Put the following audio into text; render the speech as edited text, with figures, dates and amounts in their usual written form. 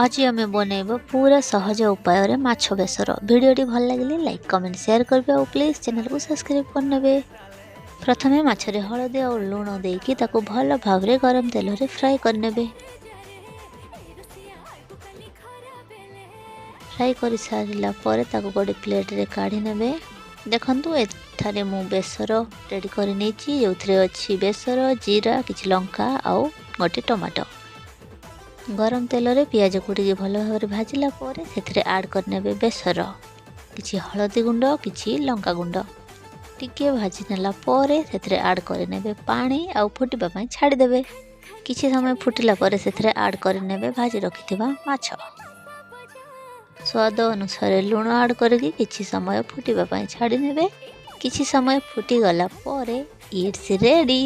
ଆଜି ଆମେ ବନେଇବା ପୁରା ସହଜ ଉପାୟରେ ମାଛ ବେସର। ଭିଡ଼ିଓଟି ଭଲ ଲାଗିଲେ ଲାଇକ୍, କମେଣ୍ଟ, ସେୟାର କରିବେ ଆଉ ପ୍ଲିଜ୍ ଚ୍ୟାନେଲକୁ ସବସ୍କ୍ରାଇବ୍ କରିନେବେ। ପ୍ରଥମେ ମାଛରେ ହଳଦୀ ଆଉ ଲୁଣ ଦେଇକି ତାକୁ ଭଲ ଭାବରେ ଗରମ ତେଲରେ ଫ୍ରାଏ କରିନେବେ। ଫ୍ରାଏ କରିସାରିଲା ପରେ ତାକୁ ଗୋଟେ ପ୍ଲେଟ୍ରେ କାଢ଼ି ନେବେ। ଦେଖନ୍ତୁ, ଏଠାରେ ମୁଁ ବେସର ରେଡ଼ି କରିନେଇଛି, ଯେଉଁଥିରେ ଅଛି ବେସର, ଜିରା, କିଛି ଲଙ୍କା ଆଉ ଗୋଟେ ଟମାଟୋ। ଗରମ ତେଲରେ ପିଆଜକୁ ଟିକେ ଭଲ ଭାବରେ ଭାଜିଲା ପରେ ସେଥିରେ ଆଡ଼୍ କରିନେବେ ବେସର, କିଛି ହଳଦୀ ଗୁଣ୍ଡ, କିଛି ଲଙ୍କା ଗୁଣ୍ଡ। ଟିକିଏ ଭାଜି ନେଲା ପରେ ସେଥିରେ ଆଡ଼୍ କରିନେବେ ପାଣି ଆଉ ଫୁଟିବା ପାଇଁ ଛାଡ଼ିଦେବେ। କିଛି ସମୟ ଫୁଟିଲା ପରେ ସେଥିରେ ଆଡ଼୍ କରିନେବେ ଭାଜି ରଖିଥିବା ମାଛ। ସ୍ୱାଦ ଅନୁସାରେ ଲୁଣ ଆଡ଼୍ କରିକି କିଛି ସମୟ ଫୁଟିବା ପାଇଁ ଛାଡ଼ି ନେବେ। କିଛି ସମୟ ଫୁଟିଗଲା ପରେ it's ready.